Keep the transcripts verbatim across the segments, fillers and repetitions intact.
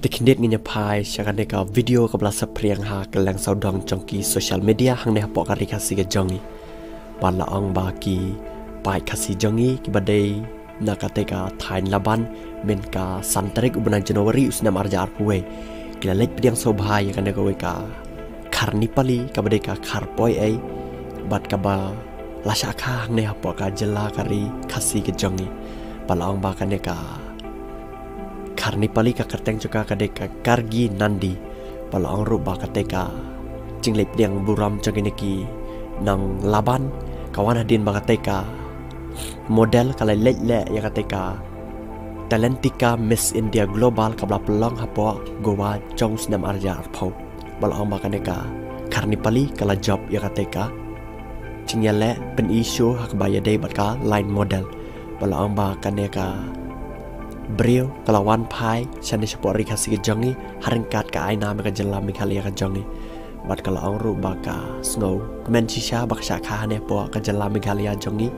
Te khyndiat ngin ïa phai sha kane ka video kaba la saphriang ha ka lyngsawdong jong ki social media hangne hapoh ka ri Khasi ka jong ngi. Bad la ong ba ki paid Khasi jong ngi kiba dei na kata ka thaiñ Laban, mynta ka san tarik u bnai January u snem ar hajar arphew wei, ki la leit pdiang sngewbha ïa kane kawei ka khar Nepali kaba dei ka khar poi ei, bad kaba la shah kha hangne hapoh ka jylla ka ri Khasi ka jong ngi. Bad la ong ba kane ka khar Nepali ka kyrteng jong ka ka dei ka Kargi Nandi. Bad la ong ruh ba kata ka jingleit pdiang burom jong kine ki nong Laban ka wan hadien ba kata ka model ka la leit leh ïa kata ka Talentica Miss India Global kaba la pynlong hapoh Goa jong u snem ar hajar arphew. Bad la ong ba kane ka khar Nepali ka la jop ïa kata ka jingïaleh pyni show ha kaba ïadei bad ka line model. Bad la ong ba kane ka briew ka la wan phai shane shapoh ri Khasi ka jong ngi ha ryngkat ka ai nam ïa ka jylla Meghalaya ka jong ngi. Bad ka la ong ruh ba ka sngewkmen shisha ba ka shah kha hangne hapoh ka jylla Meghalaya jong ngi,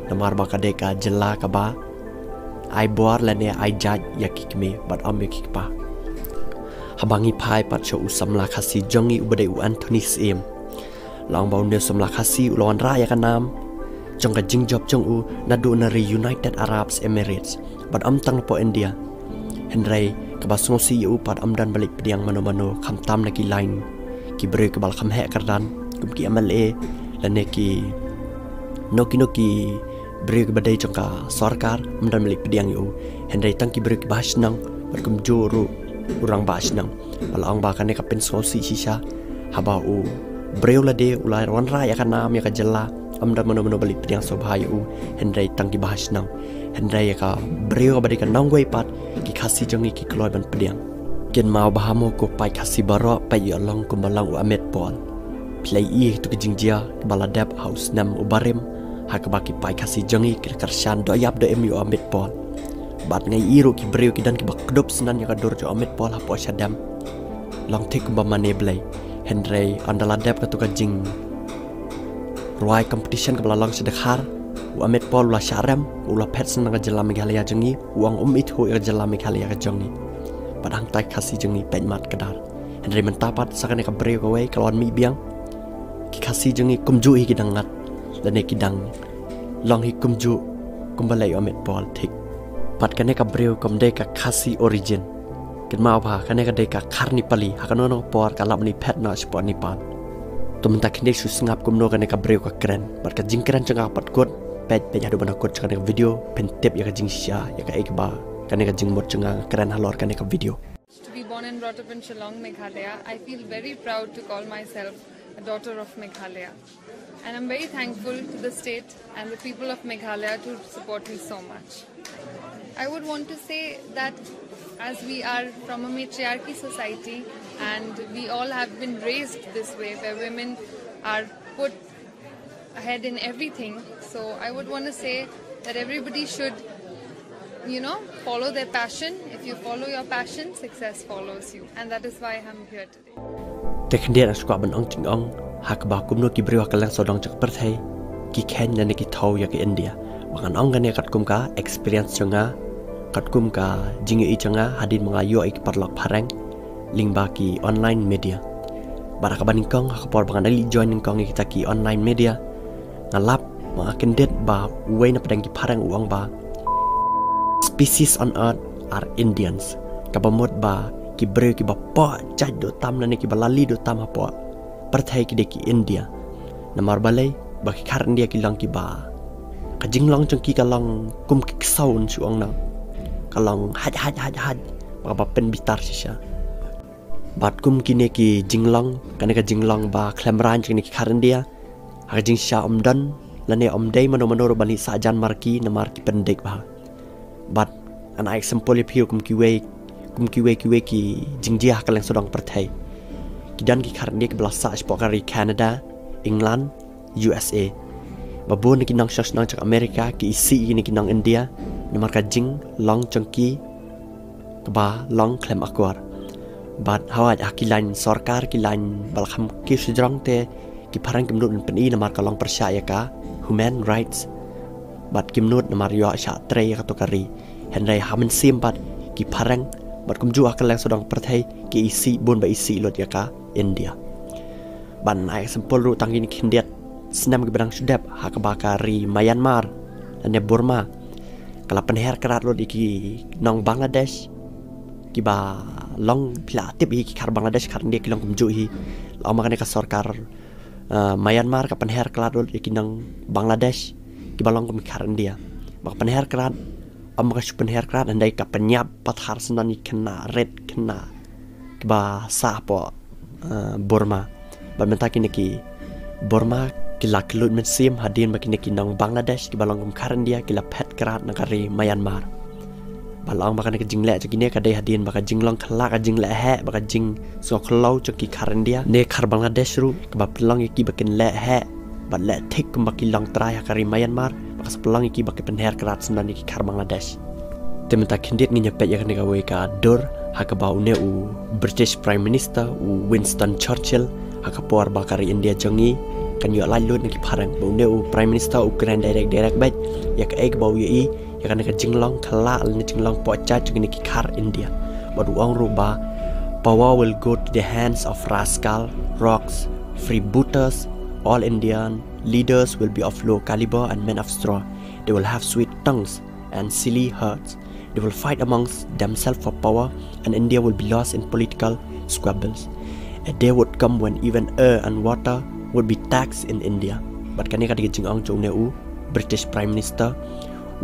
namar ba ka dei ka jylla kaba ai bor lane ai jait ïa ki kmie bad ym ïa ki kpa. Haba ngi phai pat sha u samla Khasi jong ngi uba dei u Anthony Syiem, la ong ba une u samla Khasi u la wanrah ïa ka nam jong ka jingjop jong u naduh na ri United Arab Emirates bad ym tang napoh India. Hynrei kaba sngewsih ïa u pat ym don ba leit pdiang mano mano, khamtam na ki line ki briew kiba la kham heh kyrdan kum ki M L A lane kino kino ki briew kiba dei jong ka sorkar ym don ba leit pdiang ïa u. Hynrei tang ki briew kiba ha shnong bad kumjuh ruh u rangbah shnong. Bad la ong ba kane ka pynsngewsih shisha haba u briew lade u la wanrah ïa ka nam ïa ka jylla, ym don mano mano ba leit pdiang sngewbha ïa u, hynrei tang kiba ha shnong. Hynrei ïa ka briew kaba dei ka nongwei pat, ki Khasi jong ngi ki kloi ban pdiang. Kynmaw bha mo ko paid Khasi baroh, peit ïa long kumba long u Amit Paul. Phi la ïohi ïa kito ki jingjia kiba la dep ha u snem uba rim, ha kaba ki paid Khasi jong ngi ki la kyrshan dohïap dohim ïa u Amit Paul. Bad nga ïohi ruh ki briew ki don kiba kdup snem ïa ka dur jong u Amit Paul hapoh shadem. Long thik kumba mane blei. Hynrei ynda la dep kato ka jingrwai competition kaba la long sha Dkhar, u Amit Paul u la shah rem, u la phet sha ka jylla Meghalaya jong ngi, u ong um ithuh ïa ka jylla Meghalaya ka jong ngi. Bad hangta ki Khasi jong ngi peit mat kdar. Hynrei mynta pat sa kane ka briew kawei ka la wan mih biang, ki Khasi jong ngi kumjuh hi ki dang ngat lane ki dang long hi kumjuh kumba leh u Amit Paul thik. Bad kane ka briew kam dei ka Khasi origin. Kynmaw bha, kane ka dei ka khar Nepali, ha kano kano ka por ka lap ban phet noh shapoh Nepal. To mynta khyndiat shu sngap kumno kane ka briew ka kren. Bad ka jingkren jong ka pat kut, peit peit haduh ban da kut jong kane ka video, phin tip ïa ka jingshisha ïa kaei kaba kane ka jingmut jong nga nga kren halor kane ka video. To be born and brought up in Shillong, Meghalaya, I feel very proud to call myself a daughter of Meghalaya. And I'm very thankful to the state and the people of Meghalaya to support me so much. I would want to say that as we are from a matriarchy society and we all have been raised this way, where women are put ahead in everything, so I would want to say that everybody should, you know, follow their passion. If you follow your passion, success follows you, and that is why I'm here today. Te khyndiat nga sngewkwah ban ong jingong ha kaba kumno ki briew ha ka lyngsawdong jong ka pyrthei ki kheiñ lane ki thaw ïa ka India. Ba ngan ong kane katkum ka experience jong nga, katkum ka jingïohi jong nga hadien ba nga ïoh ïa ki paralok phareng lyngba ki online media. Bad ha kaba nyngkong, ha ka por ba nga dang leit join nyngkong ïa kita ki online media, nga lap, ba nga kyndit ba uwei na pdeng ki phareng u ong ba, "Species on earth are Indians." Kaba mut ba ki briew kiba pok jait duh tam lane kiba lali duh tam hapoh pyrthei ki dei ki India. Namar balei? Ba ki khar India ki long kiba, ka jinglong jong ki ka long kum ki ksew, shu ong nang. Ka long hait hait hait hait, ba kaba pynbitar shisha. Bad kum kine ki jinglong, kane ka jinglong ba khlem rain jong kine ki khar India, ha ka jingshisha ym don lane ym dei mano mano ruh ban leit sah jan mar ki, namar ki pyndik bha. Bad ngan ai example ïa phi kum kiwei, kum kiwei kiwei ki jingjia ha ka lyngsawdong pyrthei. Ki don ki khar India kiba la sah shapoh ka ri Canada, England, U S A. Ba bun na ki nongshong shnong jong America ki isih ïa kine ki nong India namar ka jinglong jong ki kaba long khlem akor. Bad hawai ha ki lain sorkar, ki lain ba la kham kiew shajrong te ki phareng kim nud ban pyni namar ka long pyrshah ïa ka human rights. Bad kim nud namar ïoh shah trei ïa kato ka ri. Hynrei ha mynsiem pat ki phareng Bad kumjuh ha ka liang sawdong pyrthei ki isih bun ba isih lut ïa ka India. Ban ai symbol ruh tang kine khyndiat snem kiba dang shu dep ha kaba ka ri Myanmar lane Burma ka la pynher krad lut ïa ki nong Bangladesh kiba long, phi la tip hi ki khar Bangladesh khar India ki long kumjuh hi. La ong ba kane ka sorkar uh, Myanmar ka pynher krad lut ïa ki nong Bangladesh kiba long kum ki khar India. Ba ka pynher krad, ym ka shu pynher krad, hynrei ka pynïap pathar syndon ïa ki khynnah rit khynnah kiba sah hapoh uh, Burma. Bad mynta kine ki Burma ki la kylluid mynsiem hadien ba kine ki nong Bangladesh kiba long kum khar India ki la phet krad na ka ri Myanmar. Ba la ong ba kane ka jingleh jong kine ka dei hadien ba ka jinglong khyllah, ka jingleh heh, ba ka jingsngewkhlaw jong ki khar India ne khar Bangladesh ruh, kaba pynlong ïa ki ba kin leh heh bad leh thik kumba ki long trai ha ka ri Myanmar, ba ka sa pynlong ïa ki ba ki pynher krad syndon ïa ki khar Bangladesh. Te mynta khyndiat ngin ïa peit ïa kane kawei ka dur ha kaba une u British Prime Minister u Winston Churchill ha ka por ba ka ri India jong ngi kan ïoh laitluid na ki phareng, ba une u Prime Minister u kren direct direct beit ïa kaei kaba u ïohi ïa kane ka jinglong khyllah lane jinglong pohjait jong kine ki khar India. Bad u ong ruh ba, "Power will go to the hands of rascal, rogues, freebooters. All Indian leaders will be of low caliber and men of straw. They will have sweet tongues and silly hearts. They will fight amongst themselves for power, and India will be lost in political squabbles. A day would come when even air and water would be taxed in India." Bad kane ka dei ka jingong jong une u British Prime Minister,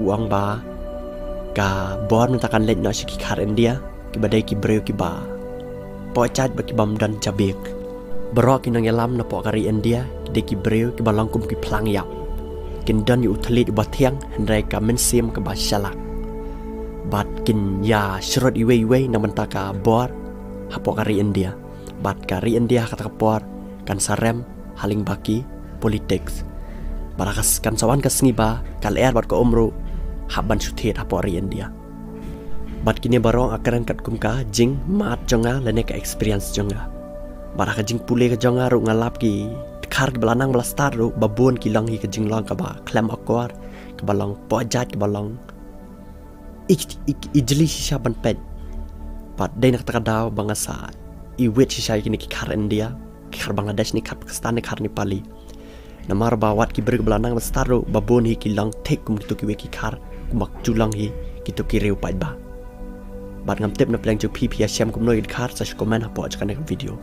u ong ba ka bor mynta kan leit noh sha ki khar India kiba dei ki briew kiba pohjait bad ki bym don jabieng. Baroh ki nongïalam napoh ka ri India ki dei ki briew kiba long kum ki phlang ïap. Kin don ïa u thylliej uba thiang hynrei ka mynsiem kaba shalak. Bad kin ïa shrut iwei iwei na bynta ka bor hapoh ka ri India. Bad ka ri India ha kata ka por kan sa rem ha lyngba ki politics. Bad ha ka s-, kan sa wan ka sngi ba ka lyer bad ka um ruh hap ban shu thied hapoh ri India. Bad kine baroh nga kren katkum ka jingmad jong nga lane ka experience jong nga. Bad ha ka jingpule ka jong nga ruh nga lap ki dkhar kiba la nang ba la start ruh ba bun ki long hi ka jinglong kaba khlem akor, kaba long pohjait, kaba long ij-, ij-, ijli shisha ban peit. Bad dei na kata ka daw ba nga sa iwit shisha ïa kine ki khar India, ki khar Bangladesh ne khar Pakistan ne khar Nepali. Namar ba wat ki briew ba la nang ba start ruh ba bun hi ki long thik kum kito kiwei ki khar, kumba ju long hi kito ki riew paidbah. Bad ngam tip na pliang jong phi, phi ïa shem kumno ïa ki dkhar, sa shu comment hapoh jong kane ka video.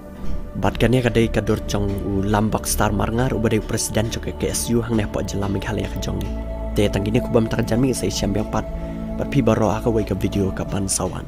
Bad kane ka dei ka dur jong u Lambok Star Marngar uba dei u president jong ka K S U hangne hapoh jylla Meghalaya ka jong ngi. Te tang kine kumba mynta ka janmiet, sa ïa shem biang pat bad phi baroh ha kawei ka video kaban sa wan.